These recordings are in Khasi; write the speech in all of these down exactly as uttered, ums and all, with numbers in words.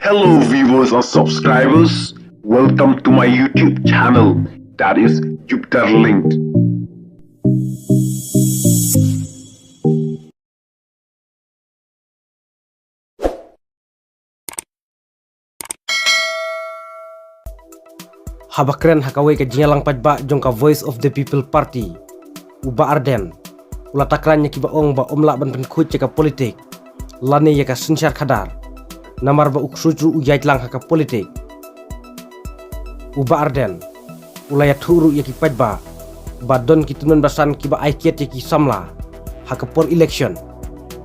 Hello viewers and subscribers, welcome to my YouTube channel, that is Jupiter Linked. Haba kren ha kawei ka jingïalang paidbah jong ka Voice of the People Party, u Bah Ardent u la takran ïa kiba ong ba ym lah ban pynkhuid ïa ka politik lane ïa ka synshar khadar, namar ba u ksuid ruh u ïaid lang ha ka politik. U Bah Ardent u la ïathuh ruh ïa ki paidbah ba don ki tymmen basan kiba ai kiad ïa ki samla ha ka por election.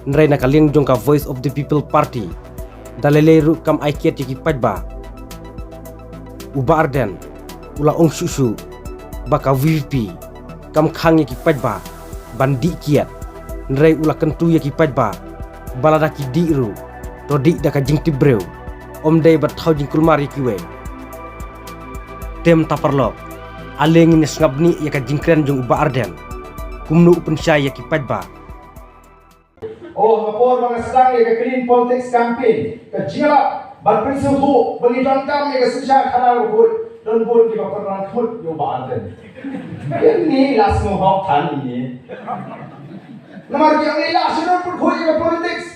Hynrei na ka liang jong ka Voice of the People Party, da lei lei ruh kam ai kiad ïa ki paidbah. U Bah Ardent u la ong shuh shuh ba ka V P P kam khang ïa ki paidbah ban dih kiad. Hynrei u la kyntu ïa ki paidbah ba lada ki dih ruh, to dih da ka jingtip briew, ym dei ban thaw jingkulmar ïa kiwei. Te mynta paralok, ale ngin ïa sngap nia ïa ka jingkren jong u Bah Ardent kumno u pynshai ïa ki paidbah. Oh, ha ka por ba nga sdang ïa ka Clean Politics Campaign, ka jingïalap ban pynsngewthuh ba ngi donkam ïa ka synshar khadar bakhuid, don bun kiba pynrang khmut ïa u Bah Ardent. Ïa ngi la sngewhok than ïa ngi. Namar ki ong ngi la sngewthuh pynkhuid ïa ka politics.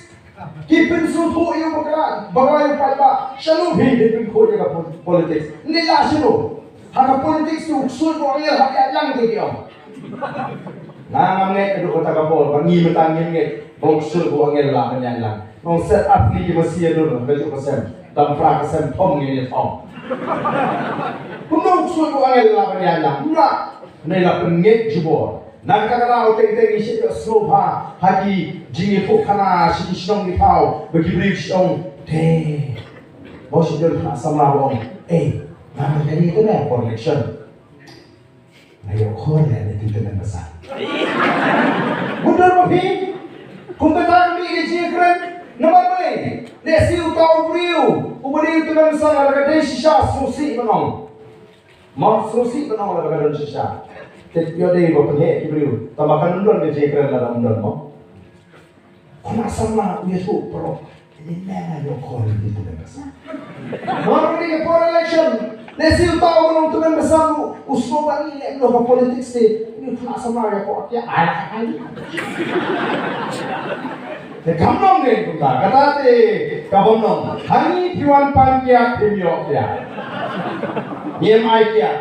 Ki pynsngewthuh ïa u bakla, bakla ïa u paidbah, shano phi phi pynkhuid ïa ka po-, politics. Ngi la sngewthuh. Ha ka politics u ksuid u angel hap ïaid lang te ki ong. Nga ngam ngeit haduh kata ka por, ba ngi mynta ngim ngeit ba u ksuid u angel lah ban ïaid lang. Nongset Athli ki masi ïa dur, ka juk ka sem. Dam phra ka sem thom ngi ïa thom. Kumno u ksuid u angel lah ban ïaid lang. Kumno. Ngi la pynngeit jubor. Na kata ka daw teng teng ngi shu ïohsngew bha ha ki jingïathuhkhana sha ki shnong ki thaw ba ki briew ki ong te. Ba shu don khynnah samla ba ong, eh, nga ma kane kane por election. Nga ïoh khor leh ne ti tymmen basan. Bun don ma phi. Kum kata ka mih ka jingkren. Namar balei? Lehse uta u briew uba dei u tymmen basan lada ka dei shisha sngewsih ban ong. Mo sngewsih ban ong lada ka don shisha. Te ïoh dei ba pynheh ki briew. Tangba kan ym don ka jingkren lada ym don mo. Khynnah samla u ïathuh paralok. Ini men ayo khor ïa ki tymmen basan. Mo ruh dei ka por election. Lehse uta u nongtymmen basan u, u sngew ba ngi leh noh ka politics te. Ini khynnah samla ïa khor ïa ai ai. Te kam nong ngi kumta, kata te ka bym nong. Hangne phi wan pan kiad phim ïoh kiad. Ngim ai kiad.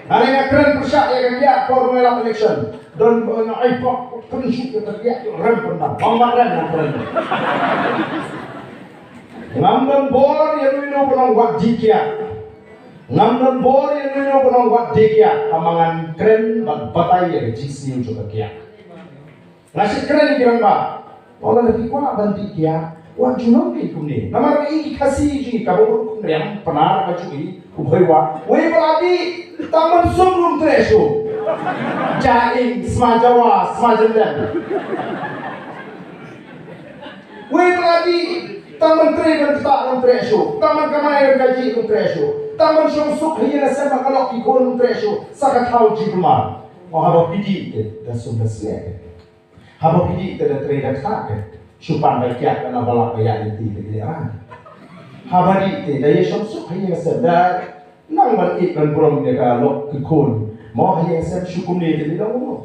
Hangne nga kren pyrshah ïa ka kiad por ngi lap election. Don ba nga ai pok pynshut ïa ka kiad ïoh rem pyndam. Bang mat rem nga kren. Ngam don bor ïa uno uno ba nong wat dih kiad. Ngam don bor ïa uno uno ba nong wat dih kiad. Tangba ngan kren ban batai ïa ka jingsniew jong ka kiad. Nga shu kren ïa ki rangbah. Ong lada phi kwah ban dih kiad, wat ju long ki kumne. Namar i ki Khasi jong ngi kaba bun kumne, Pnar ka jong ngi, u Bhoi Wah. Wei ba la dih, tang ban sum ruh ym treh shuh. Jain, Sma Jawa, Sma Jyndem. Wei ba la dih, tang ban trei ban ktah ruh ym treh shuh. Tang ban kamai ban kajih ruh ym treh shuh. Tang ban shong suk ha ïing ha sem bad ka lok ki khun ruh ym treh shuh. Sa ka thaw jingkulmar. Ong haba phi dih te, da sum da sngewbha. Haba phi dih te da trei da ktah te. Shu pan bai kiad na ba lah ba ïaid lynti te ki leh rang. Haba dih te da ïa shong suk ha ïing ha sem da nang ban ïeit ban burom ïa ka lok ki khun. Mo ha ïing ha sem shu kumne te ngi dang kumno.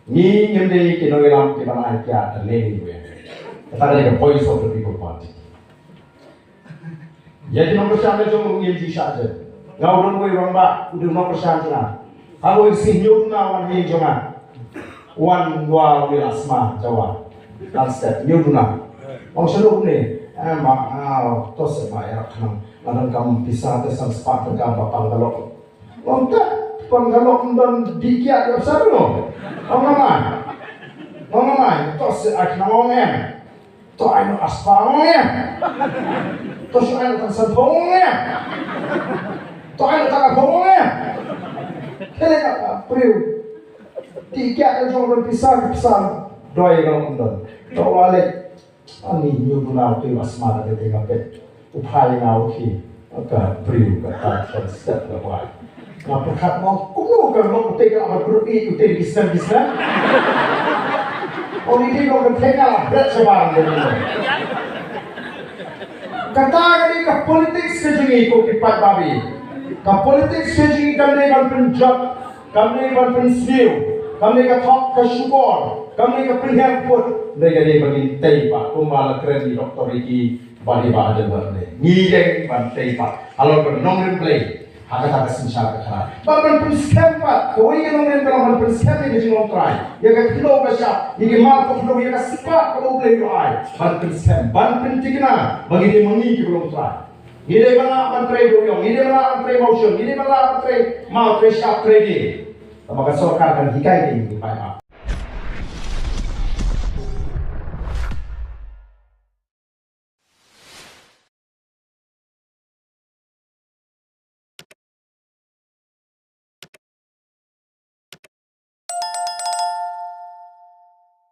Ngi ngim dei ki nongïalam kiban ai kiad da leh ngi ruh. Kata ka dei ka Voice of the People Party. Ïa ki nongkyrshan la jong ruh ngim ju shah jem. Nga u don uwei u rangbah u dei u nongkyrshan jong nga. Haba u sngew hynñiew duna wan ha ïing jong nga. Wan wan u la Sma Jawa. Lan step hynñiew duna. Ong shano kumne. Eh ma, ah, to seh ma ïa khnang. Nga donkam pisa te san spah tyngka ba pang ka lok. Ngam tip, pang ka lok ym don dih kiad ïa pisa ruh. Ong nga mai. Ong nga mai. To seh ai khnang ong em. To ai noh ar spah ong em. To shu ai noh tang san phew ong em. To ai noh tang ar phew ong em. Te leh ka briew. Dih kiad ka jong don pisa ki pisa. Doi ka long don. To wa leh. Ani hynñiew duna u te wa sma da te nga pet. U phai nga u ki. Ka briew ka ta san step la wai. Nga pyrkhat mo kumno ka long u te ka ba group E u te ki snem ki snem. Ong i te long ka te ka la bret shabar de. Kata ka dei ka politics ka jong ngi ko ki paidbah. Ka politics ka jong ngi kam dei ban pynjot, kam dei ban pynsniew, kam dei ka thok ka shukor, kam dei ka pynhiar put, dei ka dei ban ngin tei pat kumba la kren i Doctor Ricky bad i Bah Adelbert ne. Ngi dei ban tei pat halor ka nongrim Blei. Ha kata ka synshar ka khana. Bad ban pynskhem pat, kawei ka nongrim ka long ban pynskhem ïa ka jinglong Trai, ïa ka khyndew ka shyiap, ïa ka mar ka khyndew, ïa ka spah kaba U Blei u ai. Ban pynskhem, ban pynthikna ba ngi dei ma ngi kiba long Trai. Ngi dei ban lah ban trei dewïong, ngi dei ban lah ban trei mawshun, ngi dei ban lah ban trei maw, trei shyiap, trei dieng. Tangba ka sorkar kan hikai ïa ngi ki paidbah.